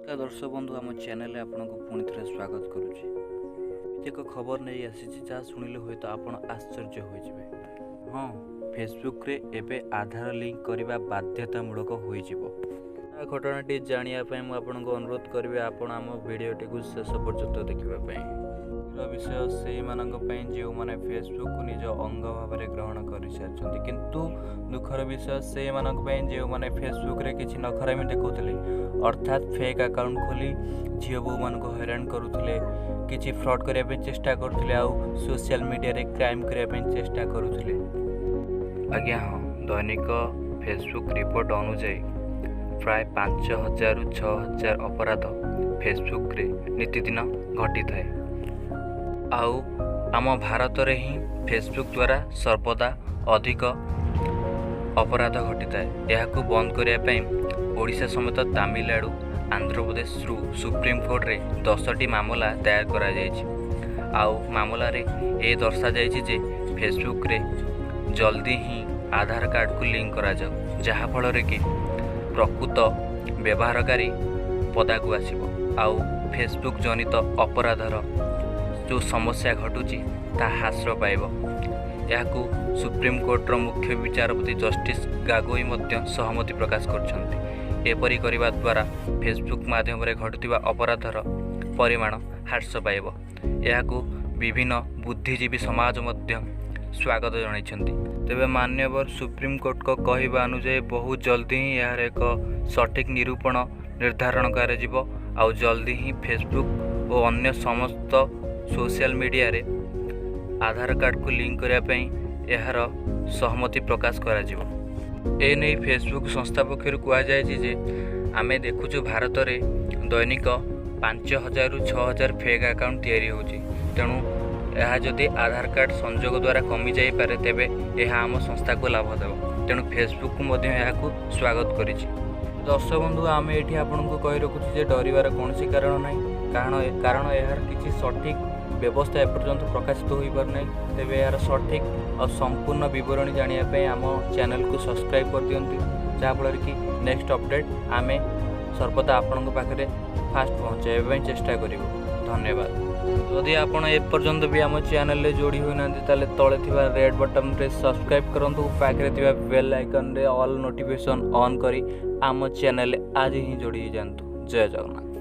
ଦର୍ଶକ ବନ୍ଧୁ, ଆମ ଚ୍ୟାନେଲରେ ଆପଣଙ୍କୁ ପୁଣି ଥରେ ସ୍ୱାଗତ କରୁଛି। ଏକ ଖବର ନେଇ ଆସିଛି, ଯାହା ଶୁଣିଲେ ହୁଏତ ଆପଣ ଆଶ୍ଚର୍ଯ୍ୟ ହୋଇଯିବେ। ହଁ, ଫେସବୁକ୍ରେ ଏବେ ଆଧାର ଲିଙ୍କ କରିବା ବାଧ୍ୟତାମୂଳକ ହୋଇଯିବ। ଘଟଣାଟି ଜାଣିବା ପାଇଁ ମୁଁ ଆପଣଙ୍କୁ ଅନୁରୋଧ କରିବି, ଆପଣ ଆମ ଭିଡ଼ିଓଟିକୁ ଶେଷ ପର୍ଯ୍ୟନ୍ତ ଦେଖିବା ପାଇଁ। ବିଷୟ ସେଇମାନଙ୍କ ପାଇଁ ଯେଉଁମାନେ ଫେସବୁକ୍କୁ ନିଜ ଅଙ୍ଗ ଭାବରେ ଗ୍ରହଣ କରିସାରିଛନ୍ତି, କିନ୍ତୁ ଦୁଃଖର ବିଷୟ ସେଇମାନଙ୍କ ପାଇଁ ଯେଉଁମାନେ ଫେସବୁକ୍ରେ କିଛି ନଖରାମି ଦେଖାଉଥିଲେ, ଅର୍ଥାତ୍ ଫେକ୍ ଆକାଉଣ୍ଟ ଖୋଲି ଝିଅ ବୋହୂମାନଙ୍କୁ ହଇରାଣ କରୁଥିଲେ, କିଛି ଫ୍ରଡ଼୍ କରିବା ପାଇଁ ଚେଷ୍ଟା କରୁଥିଲେ ଆଉ ସୋସିଆଲ ମିଡ଼ିଆରେ କ୍ରାଇମ୍ କରିବା ପାଇଁ ଚେଷ୍ଟା କରୁଥିଲେ। ଆଜ୍ଞା ହଁ, ଦୈନିକ ଫେସବୁକ୍ ରିପୋର୍ଟ ଅନୁଯାୟୀ ପ୍ରାୟ 5000ରୁ 6000 ଅପରାଧ ଫେସବୁକ୍ରେ ନିତିଦିନ ଘଟିଥାଏ। ଆଉ ଆମ ଭାରତରେ ହିଁ ଫେସବୁକ୍ ଦ୍ୱାରା ସର୍ବଦା ଅଧିକ ଅପରାଧ ଘଟିଥାଏ। ଏହାକୁ ବନ୍ଦ କରିବା ପାଇଁ ଓଡ଼ିଶା ସମେତ ତାମିଲନାଡ଼ୁ, ଆନ୍ଧ୍ରପ୍ରଦେଶରୁ ସୁପ୍ରିମକୋର୍ଟରେ 10ଟି ମାମଲା ଦାୟର କରାଯାଇଛି। ଆଉ ମାମଲାରେ ଏ ଦର୍ଶାଯାଇଛି ଯେ ଫେସବୁକ୍ରେ ଜଲ୍ଦି ହିଁ ଆଧାର କାର୍ଡ଼କୁ ଲିଙ୍କ କରାଯାଉ, ଯାହାଫଳରେ କି ପ୍ରକୃତ ବ୍ୟବହାରକାରୀ ପଦାକୁ ଆସିବ ଆଉ ଫେସବୁକ୍ ଜନିତ ଅପରାଧର ଯେଉଁ ସମସ୍ୟା ଘଟୁଛି ତାହା ହ୍ରାସ ପାଇବ। ଏହାକୁ ସୁପ୍ରିମକୋର୍ଟର ମୁଖ୍ୟ ବିଚାରପତି ଜଷ୍ଟିସ୍ ଗାଗୋଇ ମଧ୍ୟ ସହମତି ପ୍ରକାଶ କରିଛନ୍ତି। ଏପରି କରିବା ଦ୍ୱାରା ଫେସବୁକ୍ ମାଧ୍ୟମରେ ଘଟୁଥିବା ଅପରାଧର ପରିମାଣ ହ୍ରାସ ପାଇବ। ଏହାକୁ ବିଭିନ୍ନ ବୁଦ୍ଧିଜୀବୀ ସମାଜ ମଧ୍ୟ ସ୍ୱାଗତ ଜଣାଇଛନ୍ତି। ତେବେ ମାନ୍ୟବର ସୁପ୍ରିମକୋର୍ଟଙ୍କ କହିବା ଅନୁଯାୟୀ ବହୁତ ଜଲ୍ଦି ହିଁ ଏହାର ଏକ ସଠିକ୍ ନିରୂପଣ ନିର୍ଦ୍ଧାରଣ କରାଯିବ ଆଉ ଜଲ୍ଦି ହିଁ ଫେସବୁକ୍ ଓ ଅନ୍ୟ ସମସ୍ତ ସୋସିଆଲ ମିଡ଼ିଆରେ ଆଧାର କାର୍ଡ଼କୁ ଲିଙ୍କ କରିବା ପାଇଁ ଏହାର ସହମତି ପ୍ରକାଶ କରାଯିବ। ଏନେଇ ଫେସବୁକ୍ ସଂସ୍ଥା ପକ୍ଷରୁ କୁହାଯାଇଛି ଯେ ଆମେ ଦେଖୁଛୁ ଭାରତରେ ଦୈନିକ 5000ରୁ 6000 ଫେକ୍ ଆକାଉଣ୍ଟ ତିଆରି ହେଉଛି। ତେଣୁ ଏହା ଯଦି ଆଧାର କାର୍ଡ଼ ସଂଯୋଗ ଦ୍ୱାରା କମିଯାଇପାରେ, ତେବେ ଏହା ଆମ ସଂସ୍ଥାକୁ ଲାଭ ଦେବ। ତେଣୁ ଫେସବୁକ୍ ମଧ୍ୟ ଏହାକୁ ସ୍ୱାଗତ କରିଛି। ଦର୍ଶକ ବନ୍ଧୁ, ଆମେ ଏଠି ଆପଣଙ୍କୁ କହି ରଖୁଛୁ ଯେ ଡରିବାର କୌଣସି କାରଣ ନାହିଁ, କାରଣ ଏହାର କିଛି ସଠିକ୍ ବ୍ୟବସ୍ଥା ଏପର୍ଯ୍ୟନ୍ତ ପ୍ରକାଶିତ ହୋଇପାରୁନାହିଁ। ତେବେ ଏହାର ସଠିକ୍ ଆଉ ସମ୍ପୂର୍ଣ୍ଣ ବିବରଣୀ ଜାଣିବା ପାଇଁ ଆମ ଚ୍ୟାନେଲକୁ ସବସ୍କ୍ରାଇବ୍ କରିଦିଅନ୍ତୁ, ଯାହାଫଳରେ କି ନେକ୍ସଟ ଅପଡ଼େଟ୍ ଆମେ ସର୍ବଦା ଆପଣଙ୍କ ପାଖରେ ଫାଷ୍ଟ ପହଞ୍ଚାଇବା ପାଇଁ ଚେଷ୍ଟା କରିବୁ। ଧନ୍ୟବାଦ। ଯଦି ଆପଣ ଏପର୍ଯ୍ୟନ୍ତ ବି ଆମ ଚ୍ୟାନେଲରେ ଯୋଡ଼ି ହୋଇନାହାନ୍ତି, ତାହେଲେ ତଳେ ଥିବା ରେଡ଼୍ ବଟନ୍ରେ ସବସ୍କ୍ରାଇବ୍ କରନ୍ତୁ, ପାଖରେ ଥିବା ବେଲ୍ ଆଇକନ୍ରେ ଅଲ୍ ନୋଟିଫିକେସନ୍ ଅନ୍ କରି ଆମ ଚ୍ୟାନେଲରେ ଆଜି ହିଁ ଯୋଡ଼ି ହେଇଯାଆନ୍ତୁ। ଜୟ ଜଗନ୍ନାଥ।